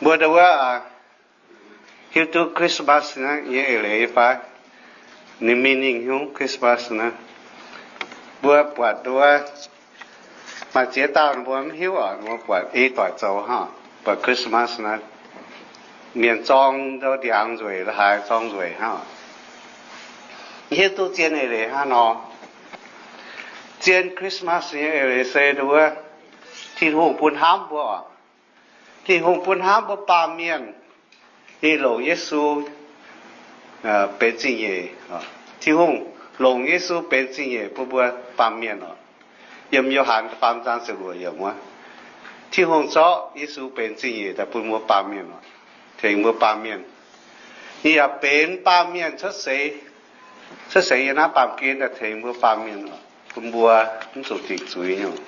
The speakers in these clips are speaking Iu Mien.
Mbuo ndau wuov hiuv duqv Christmas naaiv nyei eix leiz fai? Ninh meaning nyungc Christmas naaiv, mbuo buatc ndau wuov maaih ziex dauh mbuo mv hiuv oc, mbuo buatc ei doic zoux hnangv, buatc Christmas naaiv, mienh zorng ndau ndiangx nzueic, la'haaix zorng nzueic hnangv. Hiuv duqv zien eix leiz hnangv nor. Zien Christmas nyei eix leiz se ndau wuov Tin-Hungh bun hnamv mbuo oc. Tin-Hungh bun hnamv mbuo baamh mienh, ninh longc Yesu benx zingh nyeic. Tin-Hungh longc Yesu benx zingh nyeic bun mbuo baamh mienh oc. Yiem Yo^han da'faam zaang ziepc luoqc yiemc wuov, Tin-Hungh zorqv Yesu benx zingh nyeic daaih bun mbuo baamh mienh oc, tengx mbuo baamh mienh. Ninh yaac benx baamh mienh cuotv seix, cuotv seix yiem naaiv baamh gen daaih tengx mbuo baamh mienh oc, bun mbuo mv zuqc dingc zuiz nyungc.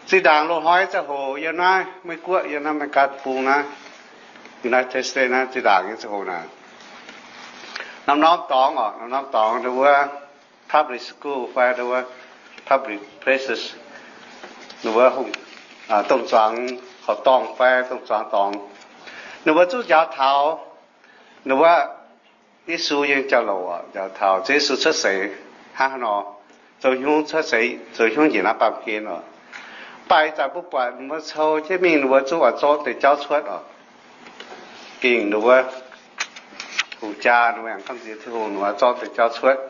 Zinh ndaangc loz-hnoi ziangh hoc yiem naaiv Meiv Guoqv, yiem naaiv Meiv Gaa Deic-Bung naaiv, United States naaiv, zinh ndaangc nyei ziangh hoc naaic, norm-norm dorngx oc, norm-norm dorngx ndau wuov public school fai ndau wuov public places, ndau wuov hungh, domh zuangx horqc dorngh fai domh zuangx dorngx, ninh mbuo zungv njaaux taux ndau wuov Yesu nyei jauv-louc oc, njaaux taux Ziouv Yesu cuotv seix hnangv haaix nor, zoux hnyungv cuotv seix, zoux hnyungv njiec naaiv baamh gen oc. Mv baac ih zanc mbuo buatc ninh mbuo cou jienv mingh, ninh mbuo zungv oix zorqv deix jauv cuotv oc. Gengh ninh mbuo hungh jaa, ninh mbuo aengx gamh nziex Tin-Hungh, ninh mbuo zorqv deix jauv cuotv.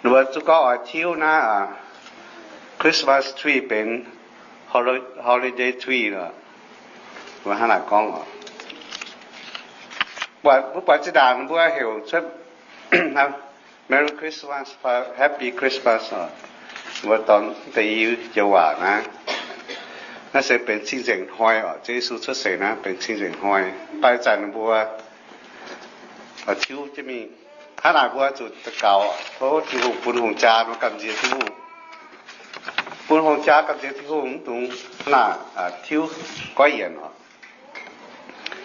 Ninh mbuo zungv gorngv oix tiuv naaiv Christmas tree benx holiday tree oc. Mbuo hnangv naaic gorngv oc. Mbuo buatc zinh ndaangc ninh mbuo heuc cuotv Merry Christmas, Happy Christmas oc. Mbuo dorh deix i joux waac naaiv, naaiv se benx cing-nzengc hnoi oc. Ziouv Yesu cuotv seix naaiv benx cing-nzengc hnoi. Mv baac ih zanc ninh mbuo tiuv jienv mingh. Hnangv naaic mbuo zuqc daux gaux tov Tin-Hungh bun hungh jaa mbuo gamh nziex Tin-Hungh, bun hungh jaa gamh nziex Tin-Hungh mv dungx hnangv naaic tiuv goiv yienc oc.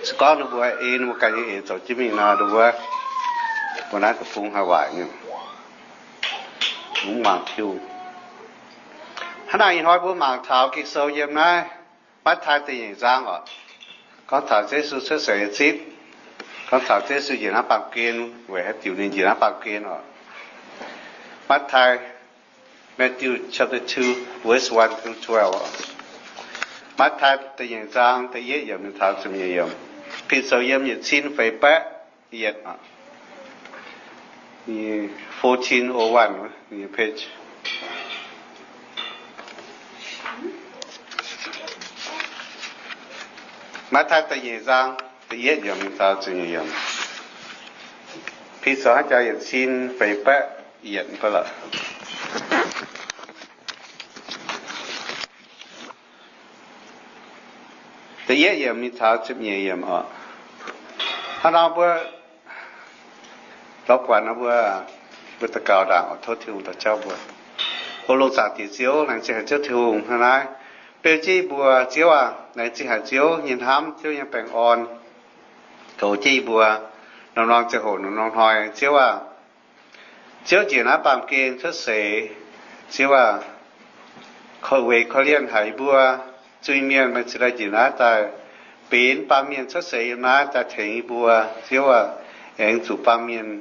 Se gorngv ninh mbuo ei ninh mbuo ganh nyei eix zoux jienv mingh nor, ninh mbuo, mbuo naaiv deic-bung haih waaic nyei, mv muangx tiuv. Hnangv naaic ih hnoi mbuo mangc taux Ging-Sou yiem naaiv Matv^taai da'nyeic zaang oc, gorngv taux Ziouv Yesu cuotv seix zipv, gorngv taux Ziouv Yesu njiec naaiv baamh gen, weic haaix diuc ninh njiec naaiv baamh gen oc. Matv^taai, Matthew chapter two, verse one to twelve. Matv^taai da'nyeic zaang da'yietv yiemc mingh taux ziepc nyeic yiemc. Pin sou yiem yietc cin feix baeqv yietc, fourteen oh one, page. Matv^taai da'nyeic zaang da'yietv yiemc mingh taux ziepc nyeic yiemc. Pin sou haaix jaax yietc cin feix baeqv yietc ba'laqc. Da'yietv yiemc mingh taux ziepc nyeic yiemc oc. Hnangv nor mbuo lorz buatc nor mbuo, mbuo daux gaux ndaangc oc, tov Tin-Hungh daux jauv mbuo. O lungh zaangc Diex Ziouv, laengz zingh haic Ziouv Tin-Hungh hnangv naaiv beu jienv yie mbuo. Ziouv aac, laengz zingh haic Ziouv nyei hnamv, Ziouv nyei baengh orn goux jienv yie mbuo norm-norm ziangh hoc norm-norm hnoi. Ziouv aac, Ziouv njiec naaiv baamh gen cuotv seix, Ziouv aac, korv-, weic korv-lienh haic yie mbuo zuiz-mienh maaih ceix daaih njiec naaiv daaih benx baamh mienh cuotv seix yiem naaiv daaih tengx yie mbuo. Ziouv aac, aengx zuqc baamh mienh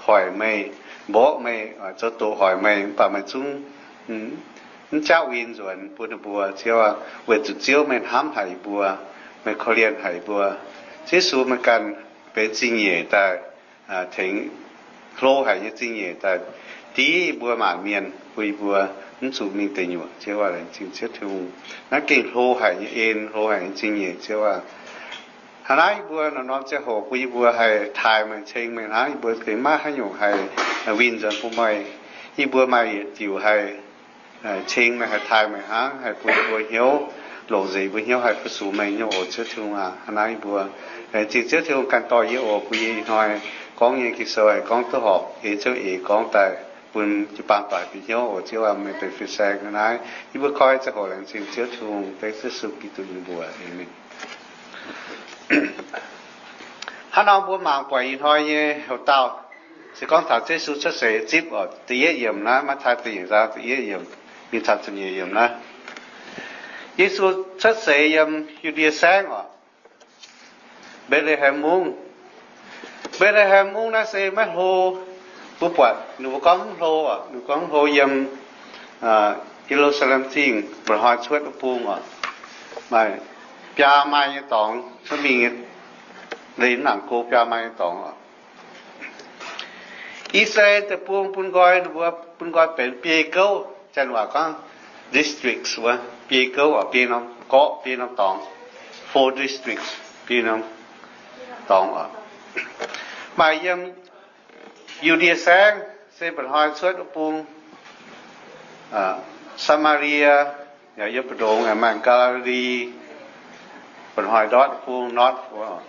hoic meih, mborqv meih, zoux doqc hoic meih, mv baac meih zungv mv jauv win nzuonx bun ninh mbuo. Ziouv aac, weic zuqc Ziouv meih hnamv haic yie mbuo, meih korv-lienh haic yie mbuo. Ziouv Yesu meih ganh benx zingh nyeic daaih tengx, hlo haic nyei zingh nyeic daaih div yie mbuo maanc mienh, bun yie mbuo mv zuqc mingh deic nyuoqc. Ziouv aac, laengz zingh Ziouv Tin-Hungh. Naaiv gengh hlo haic nyei en, hlo haic nyei zingh nyeic, Ziouv aac. Hnangv naaiv yie mbuo norm-norm ziangh hoc bun yie mbuo haih taaih meih, ceng meih hnangv, yie mbuo gengh maiv haaix nyungc haih winh nzuonx bun meih. Yie mbuo maaih yietc diuc haih ceng meih, haih taaih meih hnangv, haih bun yie mbuo hnyouv longc nzengc, mbuo hnyouv haih fu-sux meih nyei oc, Ziouv Tin-Hungh aac. Hnangv naaiv yie mbuo laengz zingh Ziouv Tin-Hungh ganh dorh yie oc, bun yie ih hnoi gorngv nyei Ging-Sou haih gorngv duqv horpc, ei Ziouv eix gorngv daaih bun jiu-baang doic bieqc hnyouv oc. Ziouv aac, meih benx fin-saeng hnangv naaiv. Yie mbuo koi ziangh hoc laengz zingh Ziouv Tin-Hungh, dengv Ziouv Yesu Giduc nyei mbuox. Aamen. Hnangv nor mbuo mangc buatc ih hnoi nyei hoc dauh, se gorngv taux Ziouv Yesu cuotv seix zipv oc, da'yietv yiemc naaiv, Matv^taai da'nyeic zaang da'yietv yiemc mingh taux ziepc nyeic yiemc naaiv. Yesu cuotv seix yiem Yu^ndie Saengv oc, Mbetc^le^hem Mungv. Mbetc^le^hem Mungv naaiv se maiv hlo. Mbuo buatc ninh mbuo gorngv mv hlo oc, ninh mbuo gorngv mv hlo yiem Ye^lu^saa^lem Zingh mba'hnoi cuotv wuov bung oc, maaih biaa maaih nyei dorngx cuotv mingh nyei, leih mv nangc go biaa maaih nyei dorngx oc. I^saa^laa^en deic-bung bun nqoi, ninh mbuo bun nqoi benx biei gouv, janx waac gorngv districts wuov, biei gouv oc, biei norm gorqv, biei norm dorngx, four districts, biei norm dorngx oc. Maaih yiem Yu^ndie Saengv se mba'hnoi cuotv wuov bung, Saa^maa^lie, yaac yiem mbu'ndongx maaih Gaa^li^li, mba'hnoi ndortv wuov bung, north wuov.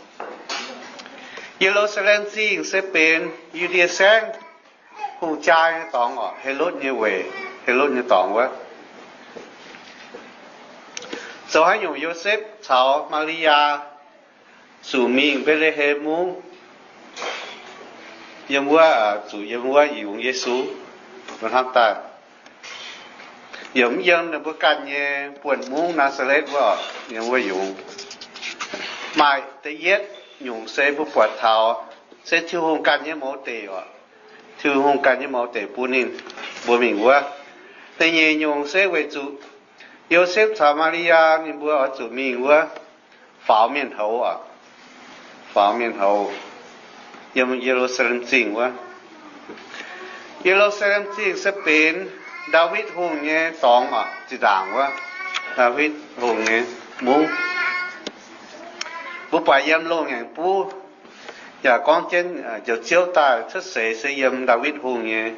Ye^lu^saa^lem Zingh se benx Yu^ndie Saengv hungh jaa nyei dorngx oc, Helotv nyei weic, Helotv nyei dorngx wuov. Zoux haaix nyungc Yosepv caux Maa^li^yaa zuqc mingh Mbetc^le^hem Mungv, yiem wuov, zuqc yiem wuov yungz Yesu, mbuo hnamv daaih, yaac mv yiem ninh mbuo ganh nyei buonv-mungv Naa^saa^letv wuov, yiem wuov yungz. Maaih da'yietv nyungc se mbuo buatc taux se Tin-Hungh ganh nyei mouz deic oc. Tin-Hungh ganh nyei mouz deic bun ninh mbuo mingh wuov. Da'nyeic nyungc se weic zuqc Yosepv caux Maa^li^yaa ninh mbuo oix zuqc mingh wuov faaux mienh houz oc, faaux mienh houz, yiem Ye^lu^saa^lem Zingh wuov. Ye^lu^saa^lem Zingh se benx Ndaawitv Hungh nyei dorngx oc, zinh ndaangc wuov, Ndaawitv Hungh nyei mungv. Mbuo buatc yiem Loz-Ngaengc Buv yaac gorngv jienv Njoux Ziouv daaih cuotv seix se yiem Ndaawitv Hungh nyei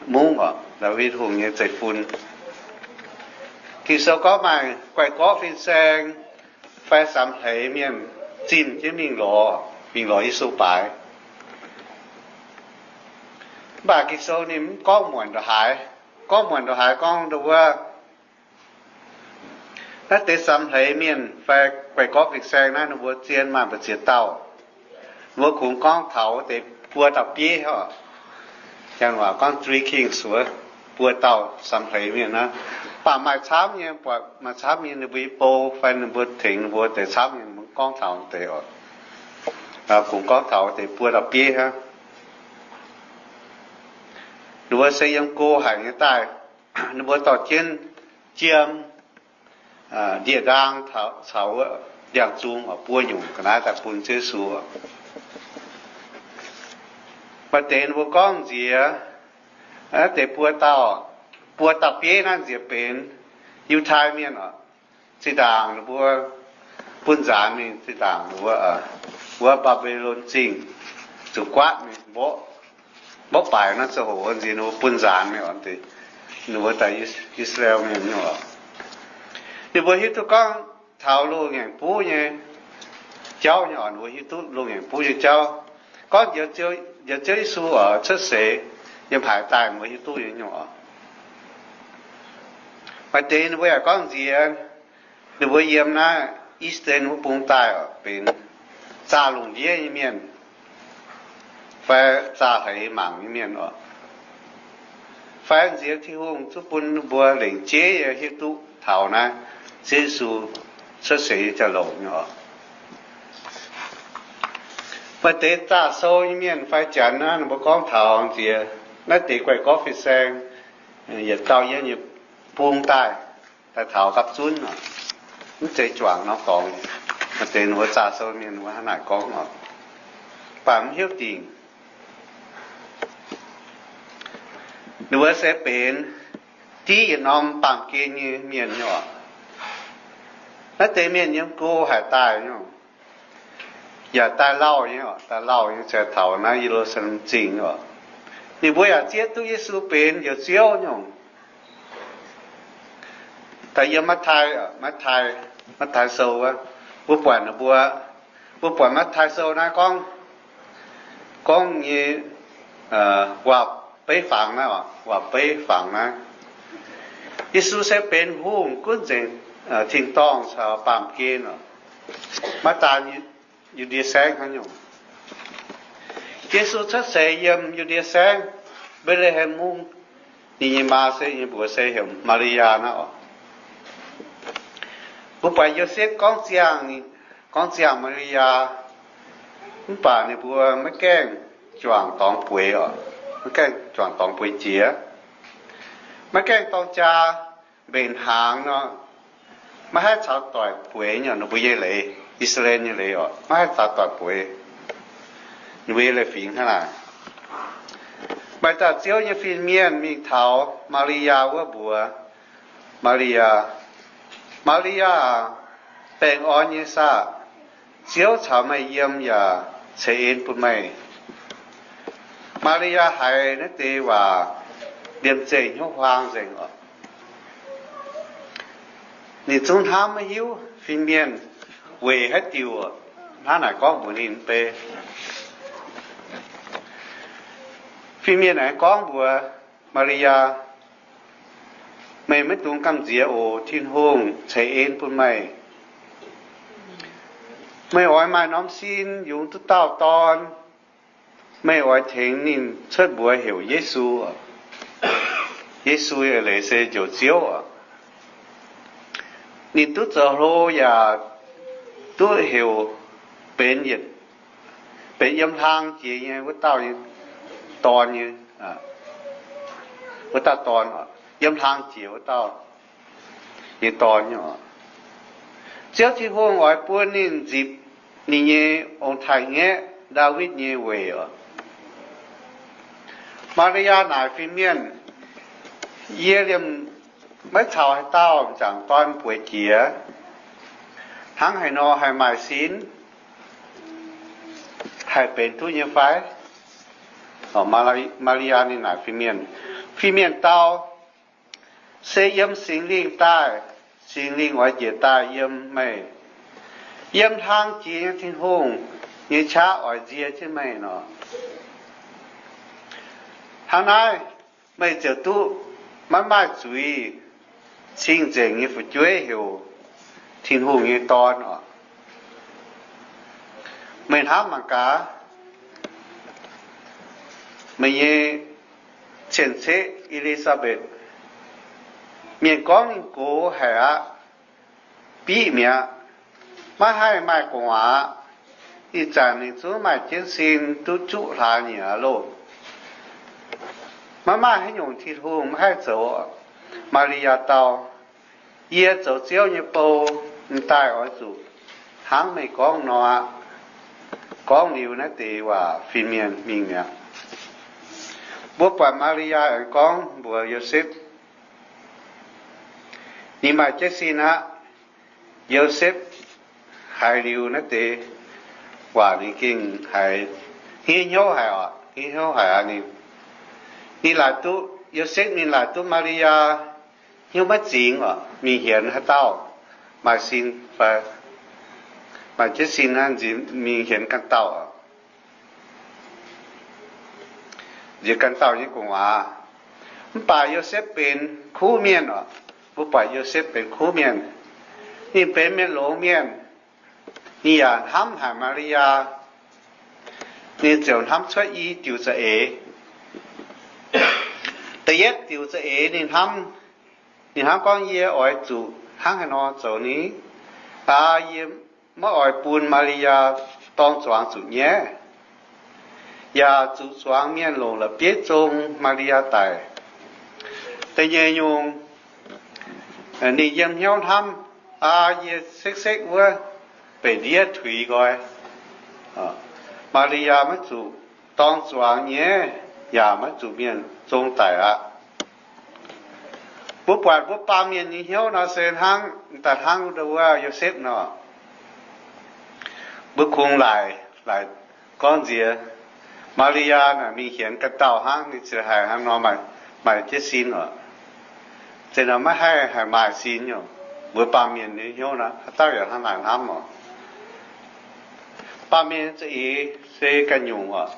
mungv oc, Ndaawitv Hungh nyei zeiv-fun. Ging-Sou gorngv maaih guai-gorqv fin-saeng fai samx hleix mienh zinh jienv mingh lorz, mingh lorz Yesu baaix. Mv baac Ging-Sou ninh mv gorngv muonc ndongc haaix, gorngv muonc ndongc haaix gorngv ndongc wuov, naaiv deix samx hleix mienh fai guai-gorqv fin-saeng naaiv ninh mbuo zien maaih mbu'ziex dauh. Mbuo kungx gorngv taux deix buo dauh bieiv oc. Janx waac gorngv three kings wuov, buo dauh samx hleix mienh naaiv. Mv baac maaih camv nyei, buatc maaih camv nyei ninh mbuo i bou fai ninh mbuo tengx ninh mbuo deix camv nyei mv gorngv taux deix oc. Kungx gorngv taux deix buo dauh bieiv hnangv. Ninh mbuo se yiem go haic nyei daaih, ninh mbuo dorh jienv jiem, ndie-ndaang caux ndiangx-zung oc, buo nyungc ga'naaiv daaih bun Ziouv Yesu. Maaih deix ninh mbuo gorngv nziex, naaiv deix buo dauh, buo dauh bieiv naaiv nziex benx Yiutai Mienh oc. Zinh ndaangc ninh mbuo bun nzaanx mingh, zinh ndaangc ninh mbuo wuov Mbaa^mbi^lon Zingh zuqc guaatv mingh mborqv, mborqv baaic naaiv ziangh hoc nziex ninh mbuo bun nzaanx mingh oc. Ninh mbuo daaih I^saa^laa^en Mienh nyei oc. Ninh mbuo hiuv duqv gorngv taux Loz-Ngaengc Buv nyei jauv nyei oc. Ninh mbuo hiuv duqv Loz-Ngaengc Buv nyei jauv, gorngv Njoux Ziouv Yesu oc cuotv seix yiem haaix daaih ninh mbuo hiuv duqv nyei oc. Maaih deix ninh mbuo yaac gorngv nziex ninh mbuo yiem naaiv Eastern wuov bung daaih oc, benx zaah lungh ndiev nyei mienh fai zaah hleix mangc nyei mienh oc, fai nziex Tin-Hungh zuqc bun ninh mbuo lengc jeiv nyei hiuv duqv taux naaiv Ziouv Yesu cuotv seix nyei jauv-louc nyei oc. Maaih deix zaah sou nyei mienh fai janx naaiv ninh mbuo gorngv taux nziex naaiv deix guai-gorqv fin-saeng yietc dauh yiem nyei bung daaih, daaih taux gapv zunv oc, mv zeiz juangc norm dorngx. Maaih deix ninh mbuo zaah sou mienh ninh mbuo hnangv naaic gorngv oc, mv baac mv hiuv dingc. Ninh mbuo se benx div yietc norm baamh gen nyei mienh nyei oc. Naaiv deix mienh yiem go haic daaih nyei, yaac daaih lauh nyei oc, daaih lauh nyei, ziouc taux naaiv Ye^lu^saa^lem Zingh nyei oc. Ninh mbuo yaac zieqv duqv Yesu benx Njoux Ziouv nyei. Daaih yiem Matv^tai, Matv^tai, Matv^tai Sou wuov, mbuo buatc ninh mbuo, mbuo buatc Matv^tai Sou naaiv gorngv, gorngv nyei, waac-beiv fangx naaiv oc, waac-beiv fangx naaiv. Yesu se benx hungh gunv nzengc tin-dorngh caux baamh gen oc. Maiv daan Yu^ndie Saengv hnangv nyungc. Yesu cuotv seix yiem Yu^ndie Saengv, Mbetc^le^hem Mungv. Ninh nyei maa se, nyei mbuox se heuc Maa^li^yaa naaiv oc. Mbuo buatc Yosepv gorngv ziangh, gorngv ziangh Maa^li^yaa, mv baac ninh mbuo maiv gaengh juangc dorngx bueix oc, maiv gaengh juangc dorngx bueix jiex, maiv gaengh dorng jaa mbenc hnaangx nor, maiv haih caux doic bueix nyei, ninh mbuo nyei leiz, I^saa^laa^en nyei leiz oc, maiv haih caux doic bueix. Ninh mbuo nyei leiz-fingx hnangv naaic. Maaih dauh Ziouv nyei fin-mienh mingh taux Maa^li^yaa wuov mbuox Maa^li^yaa, Maa^li^yaa, baengh orn nyei saah! Ziouv caux meih yiem yaac ceix en bun meih. Maa^li^yaa haiz naaiv deix waac liemh zeih hnyouv huaang nzengc oc. Ninh zungv hnamv maiv hiuv fin-mienh weic haaix diuc hnangv naaic gorngv mbuox ninh mv bei. Fin-mienh aengx gorngv mbuox Maa^li^yaa, meih maiv dungx gamh nziex oc. Tin-Hungh ceix en bun meih. Meih oix maaih norm sin yungz duqv dauh dorn. Meih oix tengx ninh cuotv mbuox heuc Yesu. Yesu leiz se Njoux Ziouv. Ninh duqv zoux hlo yaac duqv heuc benx yietc, benx yiem hlang jiex nyei wuov dauh nyei dorn nyei, wuov dauh dorn, yiem hlang jiex wuov dauh nyei dorn nyei. Ziouv Tin-Hungh oix bun ninh nzipc ninh nyei ong-taaix-ngaeqv Ndaawitv nyei weic oc. Maa^li^yaa naaic fin-mienh, yie liemh maiv caux haaix dauh m'jangc dorn bueix jiex. Hnangv haaix nor haih maaih sin, haih benx duqv nyei fai? Maa^li^yaa ninh naaic fin-mienh, fin-mienh dau, se yiem Singx Lingh daaih. Singx Lingh oix njiec daaih yiem meih. Yiem hlang jiex nyei Tin-Hungh nyei qaqv oix nzie jienv meih nor. Hnangv naaiv meih ziouc duqv maiv maaih zuiz cing-nzengc nyei fu'jueiv heuc Tin-Hungh nyei Dorn oc. Meih hnamv mangc gaax, meih nyei cien-ceqv E^li^saa^mbetc, mienh gorngv ninh gox haic aqv, biqv mi'aqv, maiv haih maaih gu'nguaaz aqv. Ih zanc ninh zungv maaih jienv sin duqv juqv hlaax nyungc aqv loh. Maiv maaih haaix nyungc Tin-Hungh maiv haih zoux. Maa^li^yaa dau, yie zoux Ziouv nyei bou, m'daaih oix zuqc hnangv meih gorngv nor aqv. Gorngv liuz naaiv deix waac, fin-mienh mingh mi'aqv. Mbuo buatc Maa^li^yaa aengx gorngv mbuox Yosepv, ninh maaih jienv sin aqv. Yosepv haiz liuz naaiv deix waac, ninh gengh haiz hniev hnyouv haic oc, hniev hnyouv haic aqv. Ninh, ninh laaic duqv, Yosepv ninh laaic duqv Maa^li^yaa hnyouv maiv zingx oc, mingh hienx haaix dauh maaih sin fai, maaih jienv sin aqv, mingh hienx ganh dauh oc. Nziex ganh dauh nyei gu'nguaaz. Mv baac Yosepv benx kuv mienh oc. Mbuo buatc Yosepv benx kuv mienh. Ninh benx mienh longx mienh. Ninh yaac hnamv haic Maa^li^yaa. Ninh ziouc hnamv cuotv i diuc za'eix. Da'yietv diuc za'eix ninh hnamv, ninh hnamv gorngv, yie oix zuqc hnangv haaix nor zoux ni? Aa, yie maiv oix bun Maa^li^yaa dorng zuangx zuqc nyaiv, yaac zuqc zuangx mienh longc la'bieiv zong Maa^li^yaa daic. Da'nyeic nyungc, ninh yiem hnyouv hnamv, aa, yie sekv-sekv wuov, beic ndiev tuix nqoi, Maa^li^yaa maiv zuqc dorng zuangx nyaiv, yaac maiv zuqc mienh zong daic aqv. Mbuo buatc mbuo baamh mienh nyei hnyouv nor se hnangv daaih hnangv wuov Yosepv nor. Mbuo kungx laaic, laaic gorngv nziex Maa^li^yaa naaic mingh hienx ganh dauh hnangv, ninh ziouc haiz hnangv nor maaih jienv sin oc. Zeiz nor maiv haih haic maaih sin oc. Mbuo baamh mienh nyei hnyouv nor, haaix dauh yaac hnangv naaic hnamv oc. Baamh mienh za'eix se ganh nyungc oc.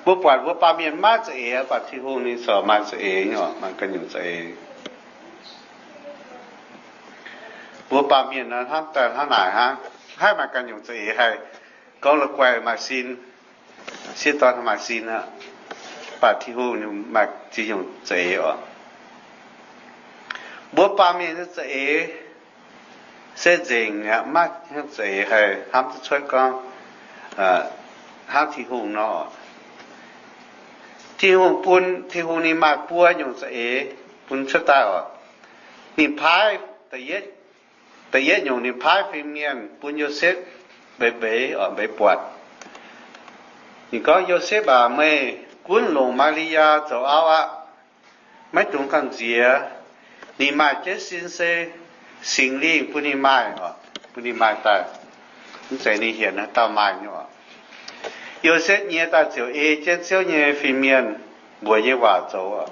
Mbuo buatc mbuo baamh mienh maiv za'eix, mv baac Tin-Hungh ninh corc maaih za'eix nyei oc, maaih ganh nyungc za'eix. Mbuo baamh mienh nor hnamv daaih hnangv naaic hnangv, haih maaih ganh nyungc za'eix, haih gorngv la'guaih maaih sin, sieqv dorn maaih sin aqv. Mv baac Tin-Hungh maaih ziex nyungc za'eix oc. Mbuo baamh mienh nyei za'eix, se nzengc aqv, maiv hnangv za'eix haih hnamv duqv cuotv gorngv hnangv Tin-Hungh nor. Tin-Hungh bun, Tin-Hungh ninh maaih buo nyungc za'eix bun cuotv daaih oc. Ninh paaiv, da'yietv nyungc ninh paaiv fin-mienh bun Yosepv mbeix mbeix oc, mbeix buatc. Ninh gorngv, Yosepv aac, meih gunv longc Maa^li^yaa zoux auv aqv. Maiv dungx gamh nziex. Ninh maaih jienv sin se Singx Lingh bun ninh maaih oc, bun ninh maaih daaih. Mv zeiz ninh hienx haaix dauh maaih nyei oc. Yosepv nyie daaih ziouc ei jienv Ziouv nyei fin-mienh mbuox nyei waac zoux oc.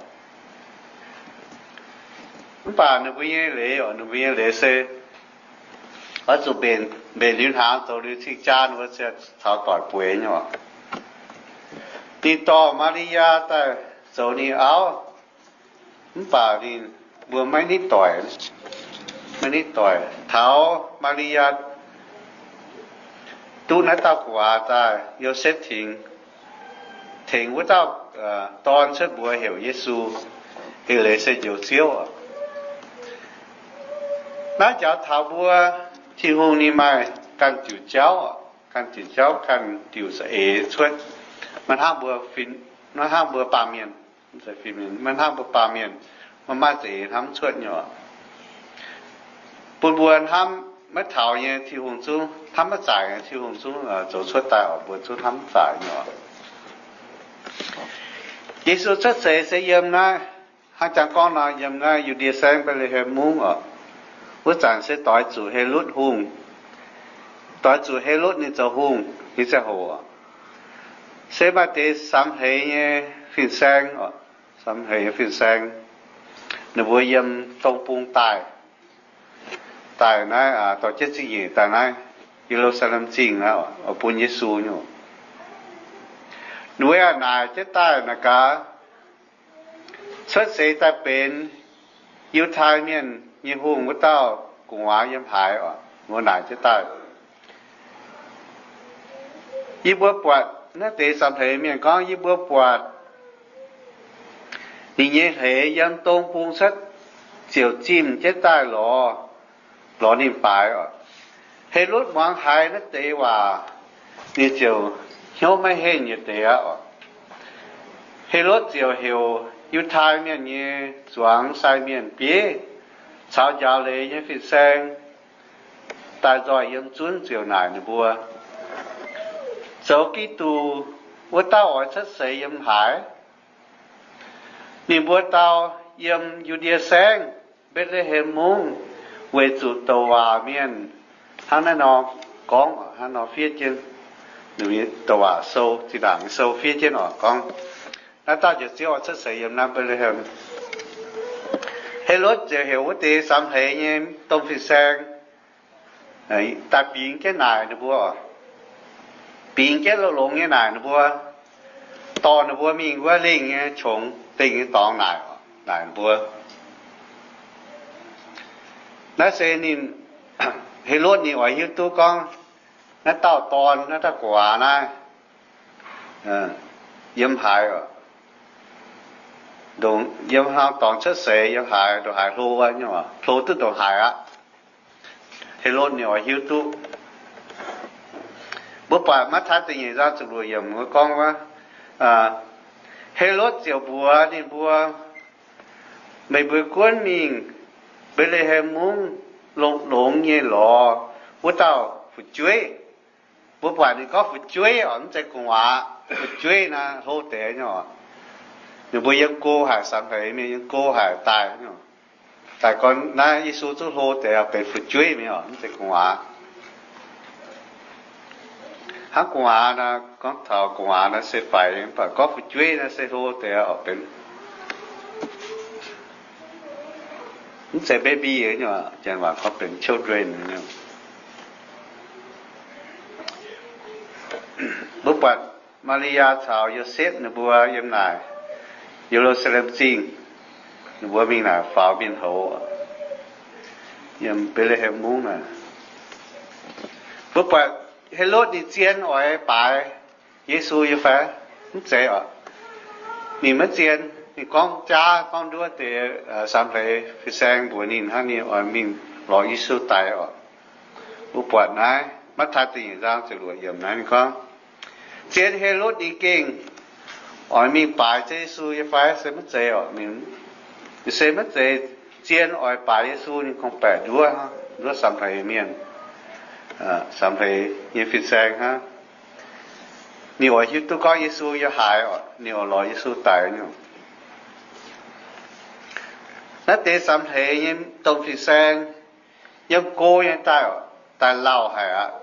Mv baac ninh mbuo nyei leiz oc, ninh mbuo nyei leiz se oix zuqc mbenc, mbenc liuz hnaangx zoux liuz cing-jaa ninh mbuo ziouc caux doic bueix nyei oc. Ninh dorh Maa^li^yaa daaih zoux ninh auv, mv baac ninh mbuo maiv nitv doic, maiv nitv doic. Taux Maa^li^yaa duqv naaiv dauh gu'nguaaz daaih, Yosepv tengx, tengx wuov dauh dorn cuotv mbuox heuc Yesu, eix leiz se Njoux Ziouv oc. Naaiv njaaux taux mbuo, Tin-Hungh ninh maaih ganh diuc jauv, ganh diuc jauv, ganh diuc za'eix cuotv. Maiv hnangv mbuo, maiv hnangv mbuo baamh mienh, maiv hnangv mbuo baamh mienh, maiv maaih za'eix hnamv cuotv nyei oc. Bun mbuo hnamv maiv taux nyei, Tin-Hungh zungv hnamv maiv zaaic nyei, Tin-Hungh zungv zoux cuotv daaih oc, mbuo zungv hnamv maiv zaaic nyei oc. Yesu cuotv seix se yiem naaiv, hnangv jangx gorngv nor, yiem naaiv Yu^ndie Saengv, Mbetc^le^hem Mungv oc. Wuov zanc se doix zuqc Helotv Hungh, doix zuqc Helotv ninh zoux hungh nyei ziangh hoc oc. Se maaih deix samx hleix nyei fin-saeng oc, samx hleix nyei fin-saeng, ninh mbuo yiem dong bung daaih, daaih naaiv, dorh jienv zingh nyeic daaih naaiv Ye^lu^saa^lem Zingh naaiv oc, bun Yesu nyei oc. Ninh mbuo yaac naaic jienv daaih naaic gaax, cuotv seix daaih benx Yiutai Mienh nyei hungh wuov dauh gu'nguaaz yiem haaix oc? Mbuo naaic jienv daaih. Yie mbuo buatc, naaiv deix samx hleix mienh gorngv, yie mbuo buatc ninh nyei hleix yiem dong bung cuotv ziouc zimh jienv daaih lorz, lorz ninh baaix oc. Helotv muangx haiz naaiv deix waac, ninh ziouc hnyouv maiv henh nyei deix aqv oc. Helotv ziouc heuc Yiutai Mienh nyei zuangx sai mienh bieiv caux njaaux leiz nyei fin-saeng daaih nzoih yiem zunv ziouc naaic ninh mbuo, zoux Giduc wuov dauh oix cuotv seix yiem haaix? Ninh mbuo dau, yiem Yu^ndie Saengv, Mbetc^le^hem Mungv, weic zuqc douc waac mienh hnangv naaiv nor gorngv, hnangv nor fiev jienv. Douc waac sou, zinh ndaangc sou fiev jienv oc, gorngv naaiv dauh Njoux Ziouv oix cuotv seix yiem naaiv Mbetc^le^hem. Helotv ziouc heuc wuov deix samx hleix nyei domh fin-saeng daaih bingx jienv naaic ninh mbuo, bingx jienv longx-longx nyei naaic ninh mbuo, dorh ninh mbuo mingh wuov lingh nyei qongx dingh nyei dorngx naaic, naaic ninh mbuo. Naaiv se ninh, Helotv ninh oix hiuv duqv gorngv naaiv dauh dorn, naaiv dauh gu'nguaaz naaiv yiem haaix oc, yiem haaix dorngx cuotv seix, yiem haaix ndongc haaix hlo, hlo duqv ndongc haaix aqv. Helotv ninh oix hiuv duqv. Mbuo buatc Matv^tai da'nyeic zaang ziepc luoqc yiemc gorngv wuov, Helotv ziouc mbuox ninh mbuo, Meih mbuo gunv mingh Mbetc^le^hem Mungv, longx-longx nyei lorz wuov dauh fu'jueiv. Mbuo buatc ninh gorngv fu'jueiv oc, mv zeiz gu'nguaaz. Fu'jueiv naaiv hlo deix nyei oc. Ninh mbuo yiem go haic, samx hleix mienh yiem go haic daaih. Daaih gorngv naaiv Yesu zungv hlo deix oc, benx fu'jueiv mingh oc, mv zeiz gu'nguaaz. Hnangv gu'nguaaz naaiv, gorngv taux gu'nguaaz naaiv se faix, mv baac gorngv fu'jueiv naaiv se hlo deix oc, benx, mv zeiz baby nyei, janx waac gorngv benx children nyei. Mbuo buatc Maa^li^yaa caux Yosepv ninh mbuo yiem naaic Ye^lu^saa^lem Zingh, ninh mbuo mingh naaic faaux mienh houz, yiem Mbetc^le^hem Mungv naaic. Mbuo buatc Helotv ninh zien oix baaix Yesu nyei fai? Mv zeiz oc. Ninh maiv zien. Ninh gorngv jaav gorngv nduov deix samx hleix fin-saeng mbuox ninh hnangv, ninh oix mingh lorz Yesu daix oc. Mbuo buatc naaiv Matv^taai da'nyeic zaang ziepc luoqc yiemc naaiv ninh gorngv, zien Helotv ninh gengh oix mingh baaix Ziouv Yesu nyei fai? Se maiv zeiz oc. Se maiv zeiz zien oix baaix Yesu, ninh gorngv-baeqc nduov, nduov samx hleix mienh, samx hleix nyei fin-saeng hnangv. Ninh oix hiuv duqv gorngv Yesu yiem haaix oc, ninh oix lorz Yesu daic nyei. Naaiv deix samx hleix nyei domh fin-saeng yiem go nyei daaih, daaih lauh haic aqv,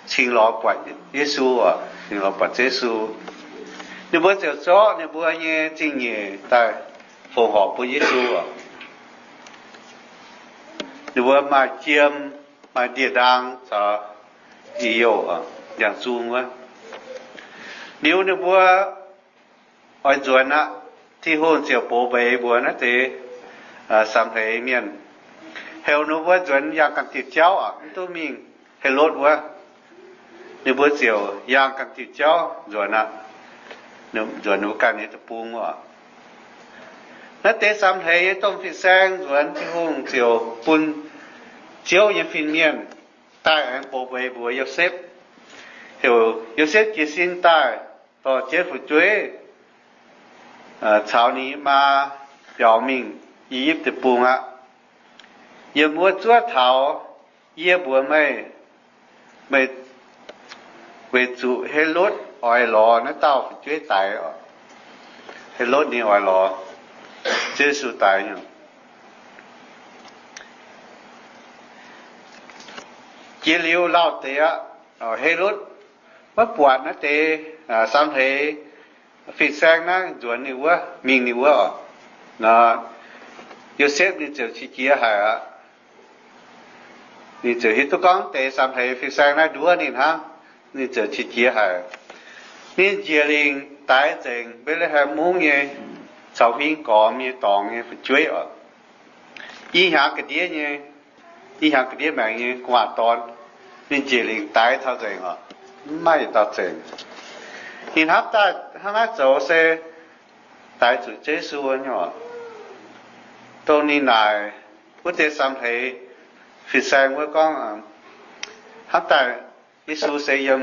cingx lorz buatc Yesu oc, cingx lorz buatc Ziouv Yesu. Ninh mbuo ziouc zorqv ninh mbuo nyei zingh nyeic daaih fongc horc bun Yesu oc. Ninh mbuo maaih jiem, maaih ndie-ndaang caux i youh, ndiangx-zung wuov. Liuz ninh mbuo oix nzuonx aqv, Tin-Hungh ziouc box mbeix mbuox naaiv deix samx hleix mienh, heuc ninh mbuo nzuonx yangh ganh diuh jauv oc, mv duqv mingh Helotv wuov. Ninh mbuo ziouc yangh ganh diuh jauv nzuonx aqv, nzuonx ninh mbuo ganh nyei deic-bung oc. Naaiv deix samx hleix nyei domh fin-saeng nzuonx, Tin-Hungh ziouc bun Ziouv nyei fin-mienh daaih aengx box mbeix mbuox Yosepv, heuc Yosepv jiez sin daaih dorh jienv fu'jueiv caux ninh nyei maa biaux mingh I^yipv Deic-Bung aqv. Yiem wuov zuov taux yie mbuox meih, meih, weic zuqc Helotv oix lorz naaiv dauh fu'jueiv daix oc. Helotv ninh oix lorz Ziouv Yesu daix nyei. Jiex liuz lauh deix aqv, Helotv maiv buatc naaiv deix samx hleix fin-saeng naaiv nzuonx ninh wuov, mingh ninh wuov oc. Nor, Yosepv ninh ziouc qiex jiez haic aqv. Ninh ziouc hiuv duqv gorngv deix samx hleix fin-saeng naaiv nduov ninh hnangv. Ninh ziouc qiex jiez haic. Ninh njiec lingc daix nzengc Mbetc^le^hem Mungv nyei caux huing gormx nyei dorngx nyei fu'jueiv oc. I hnyangx ga'ndiev nyei, i hnyangx ga'ndiev maengx nyei gu'nguaaz-dorn. Ninh njiec lingc daix taux nzengc oc, maiv maaih yietc dauh zengc. Ninh hnamv daaih hnangv naaiv zoux se daix zuqc Ziouv Yesu nyei oc. Dongh ninh naaic wuov deix samx hleix fin-saeng wuov gorngv, hnamv daaih Yesu se yiem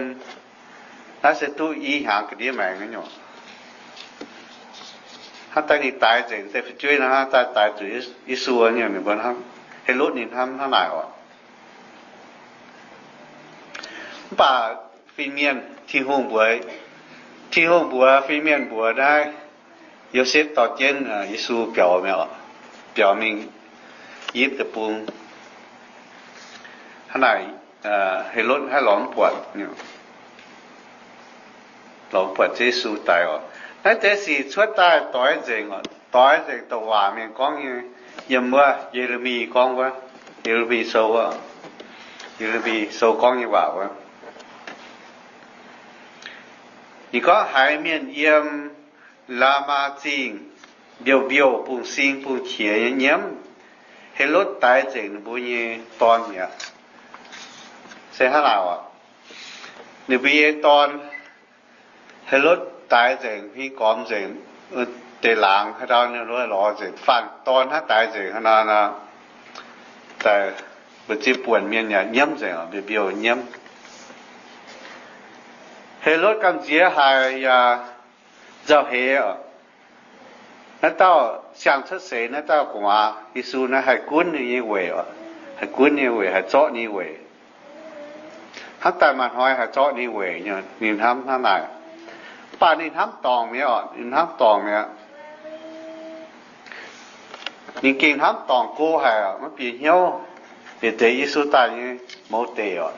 naaiv se duqv i hnyangx ga'ndiev maengx nyei oc. Hnamv daaih ninh daix nzengc deix fu'jueiv nor, hnamv daaih daix zuqc Yesu nyei. Ninh mbuo hnamv, Helotv ninh hnamv hnangv naaic oc. Mv baac fin-mienh, Tin-Hungh mbuox, Tin-Hungh mbuox fin-mienh mbuox naaiv Yosepv dorh jienv Yesu biaux, biaux mingh I^yipv Deic-Bung. Hnangv naaic, Helotv haih lorz mv buatc, lorz mv buatc Ziouv Yesu daix oc. Naaiv deix sic cuotv daaih doix nzengc oc, doix nzengc douc waac mienh gorngv nyei, yiem wuov Ye^le^mi gorngv wuov, Ye^le^mi Sou wuov, Ye^le^mi Sou gorngv nyei waac wuov. Ninh gorngv, haiz mienh yiem Laamaa Zingh mbiouh mbiouh bungx-sing bungx-qiex nyei nyiemv, Helotv daix nzengc ninh mbuo nyei dorn mi'aqv. Se hnangv naaic oc, ninh mbuo nyei dorn, Helotv daix nzengc, huing gormx nzengc, deix laangz haaix dauh ninh lorz nzengc, faanh dorn hnangv daix nzengc hnangv naaic nor, daaih mbu'ziex buonc mienh yaac nyiemv nzengc, mbiouh mbiouh nyiemv. Helotv gamh nziex haic yaac nzauh heix oc. Naaiv dauh siang cuotv seix naaiv dauh gu'nguaaz Yesu naaiv haih gunv ninh nyei weic oc, haih gunv ninh nyei weic, haih zorqv ninh nyei weic. Hnamv daaih maaih hnoi haih zorqv ninh nyei weic nyei, ninh hnamv hnangv naaic. Mv baac ninh hnamv dorngc mi'aqv oc, ninh hnamv dorngc mi'aqv. Ninh gengh hnamv dorngc go haic oc, maiv bieqc hnyouv yietc deix Yesu daaih nyei mouz deic oc.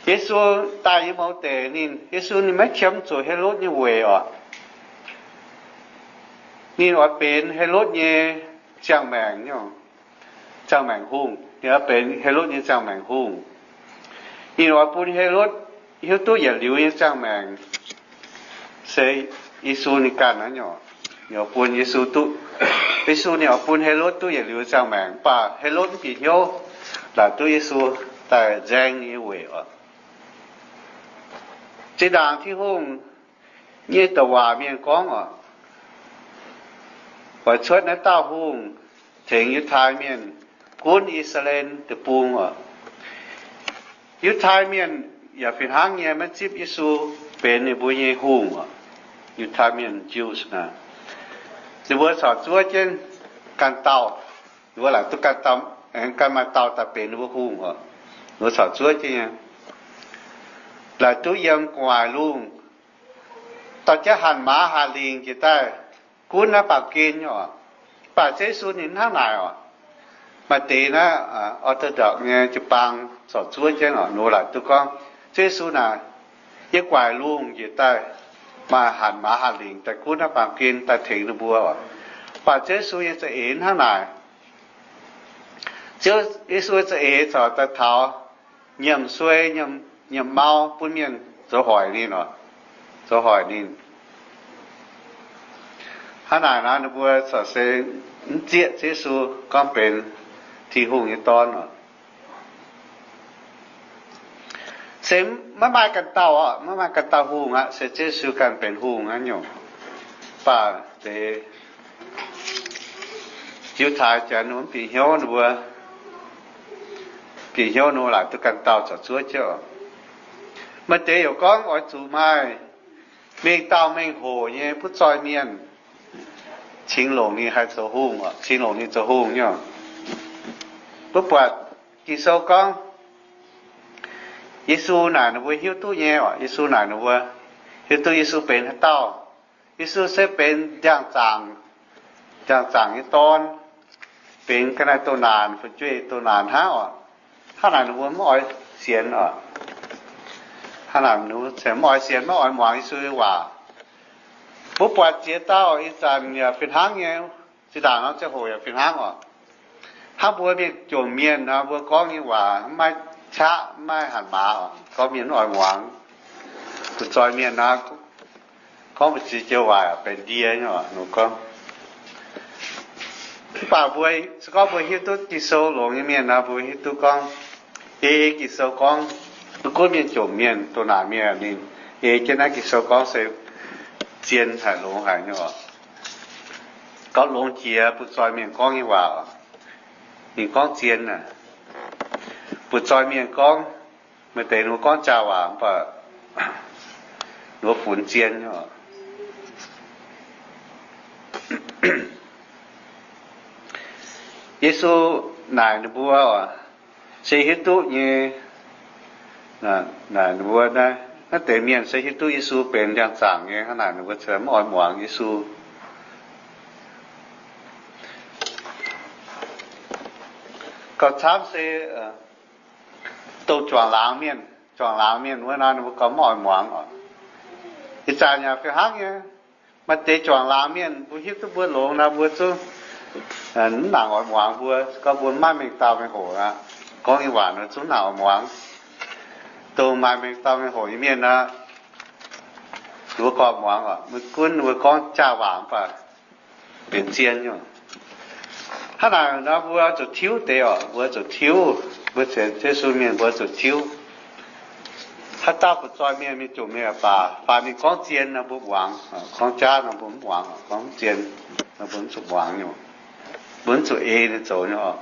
Yesu daaih nyei mouz deic ninh, Yesu ninh maiv qiemx zuqc Helotv nyei weic oc. Ninh oix benx Helotv nyei ziangh maengc, ziangh maengc hungh. Ninh oix benx Helotv nyei ziangh maengc hungh. Ninh oix bun Helotv hiuv duqv yietc liuz nyei ziangh maengc se Yesu ninh ganh aqv nyei oc. Ninh oix bun Yesu duqv, Yesu ninh oix bun Helotv duqv yietc liuz ziangh maengc, mv baac Helotv mv bieqc hnyouv laaic duqv Yesu daaih nzaeng ninh nyei weic oc. Zinh ndaangc Tin-Hungh nyei douc waac mienh gorngv oc, oix cuotv naaiv dauh hungh tengx Yiutai Mienh gunv I^saa^laa^en Deic-Bung oc. Yiutai Mienh yaac fih hnangv nyei maiv zipv Yesu benx ninh mbuo nyei hungh oc. Yiutai Mienh, Jews, naaic, ninh mbuo corc zuov jienv ganh dauh, ninh mbuo laaic duqv ganh dauh, aengx ganh maaih dauh daaih benx ninh mbuo hungh oc. Ninh mbuo corc zuov jienv nyei, laaic duqv yiem gu'nguaaic lungh, dorh jienv hatc maaz hatc lingc njiec daaih gunv naaiv baamh gen nyei oc. Mv baac Ziouv Yesu ninh hnangv naaic oc. Maaih deix naaiv Orthodox nyei jiu-baang corc zuov jienv oc, ninh mbuo laaic duqv gorngv Ziouv Yesu naaic yiem gu'nguaaic lungh njiec daaih, maaih hatc maaz hatc lingc daaih gunv naaiv baamh gen daaih tengx ninh mbuo oc. Mv baac Ziouv Yesu nyei za'eix hnangv naaic. Ziouv Yesu za'eix corc daaih taux nyiemc suei, nyiemc mau bun mienh zoux hoic ninh oc, zoux hoic ninh. Hnangv naaic nor, ninh mbuo corc se mv zieqv Ziouv Yesu gorngv benx Tin-Hungh nyei Dorn oc. Se maiv maaih ganh dauh oc, maiv maaih ganh dauh hungh aqv, se Ziouv Yesu ganh benx hungh aqv nyungc. Mv baac deix Yiutai Janx mv bieqc hnyouv, ninh mbuo bieqc hnyouv ninh mbuo laaic duqv ganh dauh corc zuov jienv oc. Maaih deix yaac gorngv oix zuqc maaih mengh dauh mengh hoc nyei butv zoih mienh cingx longc ninh haih zoux hungh, cingx longc ninh zoux hungh nyei. Mbuo buatc Ging-Sou gorngv Yesu naaic ninh mbuo hiuv duqv nyei oc. Yesu naaic ninh mbuo hiuv duqv Yesu benx haaix dauh. Yesu se benx njang-zaangc, njang-zaangc nyei dorn, benx ga'naaiv doh naanc, fu'jueiv doh naanc hnangv oc. Hnangv naaic ninh mbuo mv oix sienx oc. Hnangv naaic ninh mbuo mv oix sienx, maiv oix muangx Yesu nyei waac. Mbuo buatc ziex dauh ih zanc yaac fih hnangv nyei, zinh ndaangc nor ziangh hoc yaac fih hnangv oc. Hnangv mbuo mienh jomc mienh nor, mbuo gorngv nyei waac maiv qaqv, maiv hatc maaz oc, gorngv mienh mv oix muangx. Butv zoih mienh nor, gorngv mbu'ziex joux waac benx ndie nyei oc, gorngv. Mv baac mbuo, se gorngv mbuo hiuv duqv Ging-Sou longx nyei mienh nor, mbuo hiuv duqv gorngv, ei Ging-Sou gorngv, mv gunv mienh jomc mienh, doh naanc mienh, ninh ei jienv naaiv Ging-Sou gorngv se zien haic, longx haic nyei oc. Gorngv longx jiex butv zoih mienh gorngv nyei waac, ninh gorngv zien aqv. Butv zoih mienh gorngv, maaih deix ninh mbuo gorngv jaa waac, mv baac ninh mbuo funx zien nyei oc. Yesu naaic ninh mbuo oc, se hiuv duqv nyei, naaic ninh mbuo naaiv, naaiv deix mienh se hiuv duqv Yesu benx njang-zaangc nyei, hnangv naaic ninh mbuo mv oix muangx Yesu. Gauh camv se dongh juangc laangz mienh, juangc laangz mienh wuov nor ninh mbuo gauh mv oix muangx oc. Ih zanc yaac fih hnangv nyei. Maaih deix juangc laangz mienh mbuo hiuv duqv mbuo longx nor mbuo zungv mv nangc oix muangx mbuo, gorngv mbuo maiv maaih mengh dauh mengh hoc aqv. Gorngv nyei waac nor zungv nangc oix muangx. Dongh maaih mengh dauh mengh hoc nyei mienh nor, ninh mbuo gauh muangx oc. Mv gunv ninh mbuo gorngv jaa waac mv baac benx zien nyei. Hnangv naaic nor mbuo zuqc tiuv deix oc, mbuo zuqc tiuv, mbuo sienx Yesu mienh mbuo zuqc tiuv. Haaix dauh butv zoih mienh, mienh jomc mienh baac, fai ninh gorngv zien nor mbuo muangx, gorngv jaav nor mbuo mv muangx, gorngv mv zien nor mbuo mv zuqc muangx nyei. Mbuo mv zuqc ei ninh zoux nyei oc.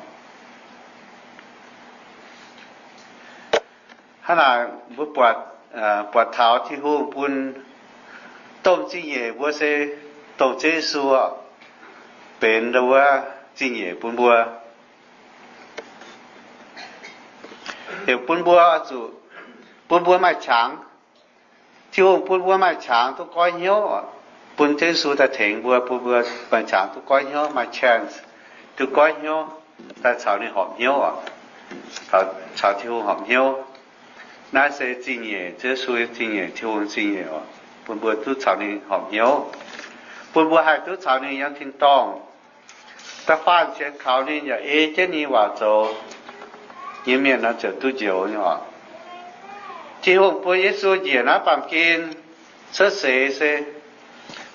Hnangv naaic mbuo buatc, buatc taux Tin-Hungh bun domh zingh nyeic mbuo se dongh Ziouv Yesu benx wuov zingh nyeic bun mbuo. Heuc bun mbuo zuqc, bun mbuo maaih qangx. Tin-Hungh bun mbuo maaih qangx duqv goiv hnyouv, bun Ziouv Yesu daaih tengx mbuo, bun mbuo maaih qangx duqv goiv hnyouv, maaih chance duqv goiv hnyouv, daaih caux ninh horpc hnyouv oc. Caux Tin-Hungh horpc hnyouv. Naaiv se zingh nyeic, Ziouv Yesu zingh nyeic, Tin-Hungh zingh nyeic oc, bun mbuo duqv caux ninh horpc hnyouv, bun mbuo haih duqv caux ninh yiem tin-dorngh. Da'faanh sienx kaux ninh yaac ei jienv ninh waac zoux nyei mienh nor ziouc duqv njoux nyei oc. Tin-Hungh bun Yesu njiec naaiv baamh gen cuotv seix se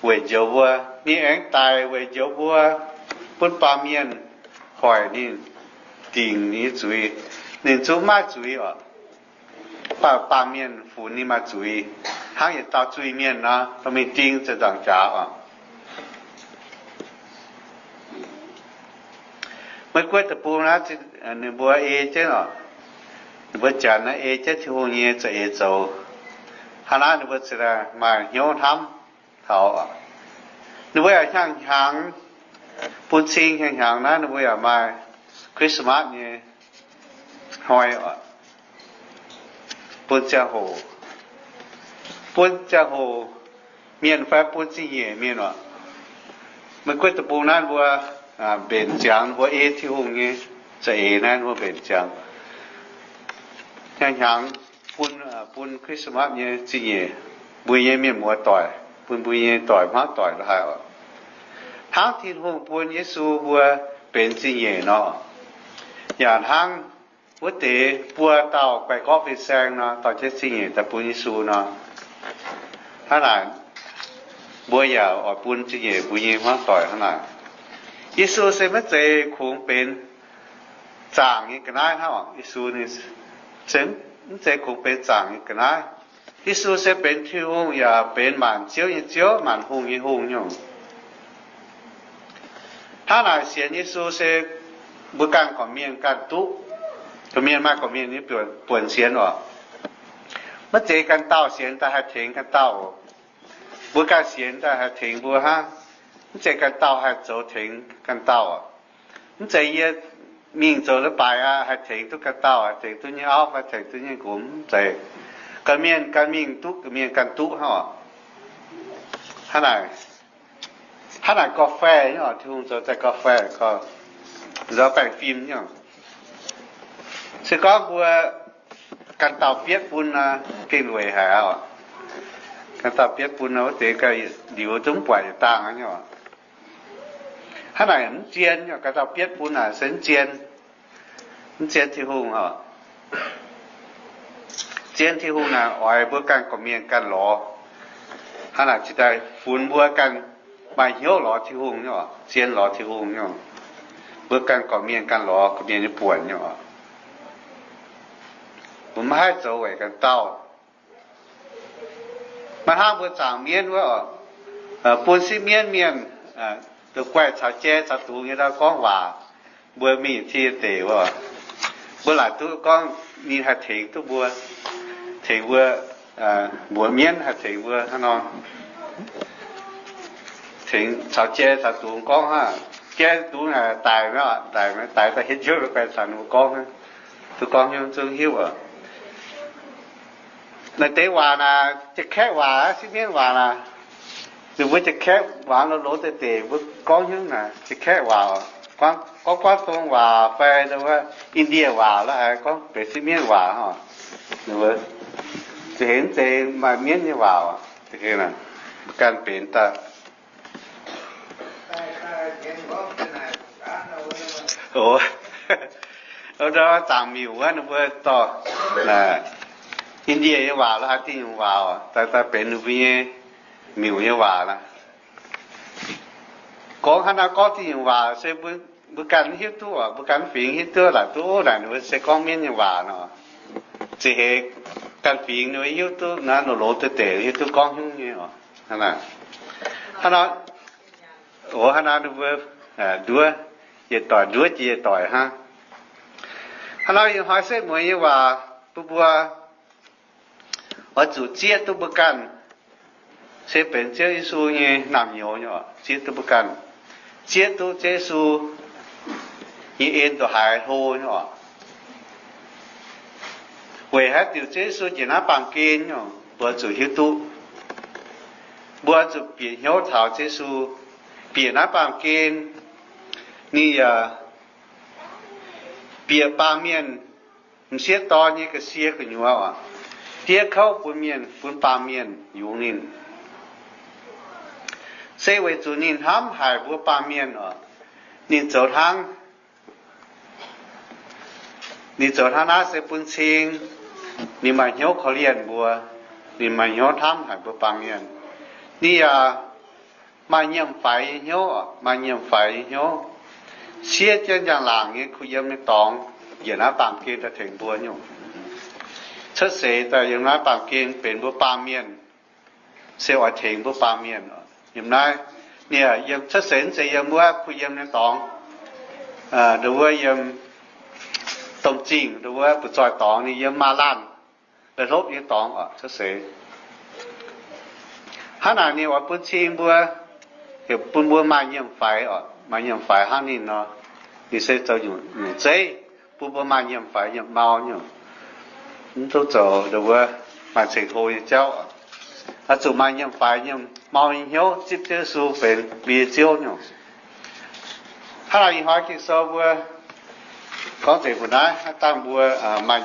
weic njoux mbuo. Ninh aengx daic weic njoux mbuo, bun baamh mienh hoic ninh, dingc ninh nyei zuiz. Ninh zungv maaih zuiz oc. Mv baac baamh mienh funx ninh maaih zuiz, hnangv yietc dauh zuiz-mienh nor, dorh mingh ding ziepc nzaangc jaax oc. Maiv guoqv deic-bung naaiv, ninh mbuo ei jienv oc. Ninh mbuo janx naaiv ei jienv Tin-Hungh nyei za'eix zoux. Hnangv naaiv ninh mbuo ziouc maaih hnyouv hnamv taux, ninh mbuo yaac hnyangx-hnyangx bun cing, hnyangx-hnyangx naaiv ninh mbuo yaac maaih Christmas nyei hnoi oc, bun ziangh hoc, bun ziangh hoc mienh fai bun zingh nyeic mienh oc. Maiv gunv deic-bung naaiv mbuo mbenc ziangx, mbuo ei Tin-Hungh nyei za'eix naaiv mbuo mbenc ziangx. Hnyangx-hnyangx bun, bun Christmas nyei zingh nyeic mbuo nyei mienh muoz doic, bun mbuo nyei doic hmuangv doic lorqc haic oc. Hnangv Tin-Hungh bun Yesu mbuo benx zingh nyeic nor, yaac hnangv wuov deix buo dauh guai-gorqv fin-saeng nor, dorh jienv zingh nyeic daaih bun Yesu nor, hnangv naaic mbuo yaac oix bun zingh nyeic mbuo nyei hmuangv doic hnangv naaic. Yesu se maiv zeiz kungx benx zaangc nyei ga'naaiv hnangv oc. Yesu ninh se mv zeiz kungx benx zaangc nyei ga'naaiv. Yesu se benx Tin-Hungh yaac benx maanc ziouv nyei Ziouv, maanc hungh nyei Hungh nyungc. Hnangv naaic sienx Yesu se mbuo ganh gorqv-mienh ganh duqv. Gorqv-mienh maaih gorqv-mienh nyei buonc sienx oc. Maiv zeiz ganh dauh sienx daaih haih tengx ganh dauh. Mbuo ganh sienx daaih haih tengx mbuo hnangv. Mv zeiz ganh dauh haih zoux tengx ganh dauh. Mv zeiz yie mingh zoux leiz-baaix aqv haih tengx duqv ganh dauh, haih tengx duqv nyei auv fai tengx duqv nyei nqox, mv zeiz. Gorqv-mienh ganh mingh duqv, gorqv-mienh ganh duqv hnangv oc. Hnangv naaic, hnangv naaic gauh fair nyei oc. Tin-Hungh zoux daaih gauh fair, gauh nzauh baengh fim nyei oc. Se gorngv mbuo ganh dauh bietv bun nor, gengh weic haic oc. Ganh dauh bietv bun nor, wuov deix ganh liuz zungv buatc yietc dangh nyei oc. Hnangv naaic mv zien nyei oc. Ganh dauh bietv bun naaic se mv zien, mv zien Tin-Hungh oc. Zien Tin-Hungh naaic oix mbuo ganh gorqv-mienh ganh lorz. Hnangv naaic cingx daaih funx mbuo ganh maaih hnyouv lorz Tin-Hungh nyei oc, zien lorz Tin-Hungh nyei oc. Mbuo ganh gorqv-mienh ganh lorz gorqv-mienh nyei buonc nyei oc. Mbuo maiv haih zoux weic ganh dauh. Maiv hnangv mbuo zaangc mienv wuov oc, bun sipv mienv mienh, guaih caux jai caux dungz nyei ndau gorngv waac, mbuo mingh ti deic wuov, mbuo laaic duqv gorngv ninh haih tengx duqv mbuo, tengx mbuo, mbuox mienv haih tengx mbuo hnangv nor. Tengx caux jai caux dungz gorngv hnangv. Jai dungz naaic daic maiv, daic maiv, daic daaih hietv hnyouv guaih caux ninh mbuo gorngv, duqv gorngv hnyouv zungv hiuv oc. Naaiv deix waac naaic, Janx-Kaeqv waac, sipv mienv waac naaic. Ninh mbuo Janx-Kaeqv waac longx-longx deix deix mbuo gorngv hnyouv naaic Janx-Kaeqv waac, gorngv, gorngv Guangv Dong waac fai Indie waac lorqc, haiz gorngv benx sipv mienv waac oc. Ninh mbuo za'heix mv zeiz maaih mienv nyei waac oc. Ganh benx daaih Zaangc miuc wuov, ninh mbuo dorh Indie nyei waac lorqc, haaix diuh nyungc waac oc, daaih, daaih benx ninh mbuo nyei miuc nyei waac aqv. Gorngv hnangv naaiv gorngv diuh nyungc waac se mbuo ganh mv hiuv duqv oc, mbuo ganh mv fingx hiuv duqv, laaic duqv naaic ninh mbuo se gorngv mienv nyei waac nor. Za'heix ganh fingx ninh mbuo hiuv duqv naaiv, loz-loz deix deix hiuv duqv gorngv hnyouv nyei oc. Hnangv naaiv, hnangv naaiv, o, hnangv naaiv ninh mbuo nduov yietc doic, nduov jiex yietc doic hnangv. Hnangv naaiv ih hnoi setv mueiz nyei waac bun mbuo oix zuqc zieqv duqv mbuo ganh se benx Ziouv Yesu nyei naamh nyouz nyei oc. Zieqv duqv mbuo ganh, zieqv duqv Ziouv Yesu nyei en ndongc haaix hlo nyei oc. Weic haaix diuc Ziouv Yesu njiec naaiv baamh gen nyei oc, mbuo zuqc hiuv duqv. Mbuo zuqc bieqc hnyouv taux Ziouv Yesu, bieqc naaiv baamh gen, ninh yaac bieqc baamh mienh m'sieqv dorn nyei ga'sie gu'nyuoz oc. Diev kouv bun mienh, bun baamh mienh yungz ninh. Se weic zuqc ninh hnamv haic mbuo baamh mienh oc. Ninh zoux hnangv, ninh zoux hnangv naaiv se bun cing ninh maaih hnyouv korv-lienh mbuo. Ninh maaih hnyouv hnamv haic mbuo baamh mienh. Ninh yaac maaih nyiemc faix nyei hnyouv, maaih nyiemc faix nyei hnyouv, siev jienv njang-laangc nyei kuh yiem nyei dorngx, njiec naaiv baamh gen daaih tengx mbuo nyungc. Cuotv seix daaih yiem naaiv baamh gen benx mbuo baamh mienh, se oix tengx mbuo baamh mienh. Yiem naaiv, ninh yiem cuotv seix mv zeiz yiem wuov kuh yiem nyei dorngx, ndongc wuov yiem domh zingh, ndongc wuov butv-zoih dorngx ninh yiem maaz-laanh, la'hlopv nyei dorngx oc, cuotv seix. Hnangv naaic ninh oix bun cing mbuo, heuc bun mbuo maaih nyiemc faix oc. Maaih nyiemc faix hnangv ninh nor, ninh se zoux nyungc zeiv bun mbuo maaih nyiemc faix nyiemc mau nyungc. Mv duqv zoux ndongc wuov maaih ceng hlo nyei jauv oc. Oix zuqc maaih nyiemc faix nyiemc mau nyei hnyouv zipv Ziouv Yesu benx mbuo nyei Ziouv nyungc. Hnangv naaic ih hnoi Ging-Sou mbuo gorngv nzengc mbuo naaiv, hnangv dangh mbuo maaih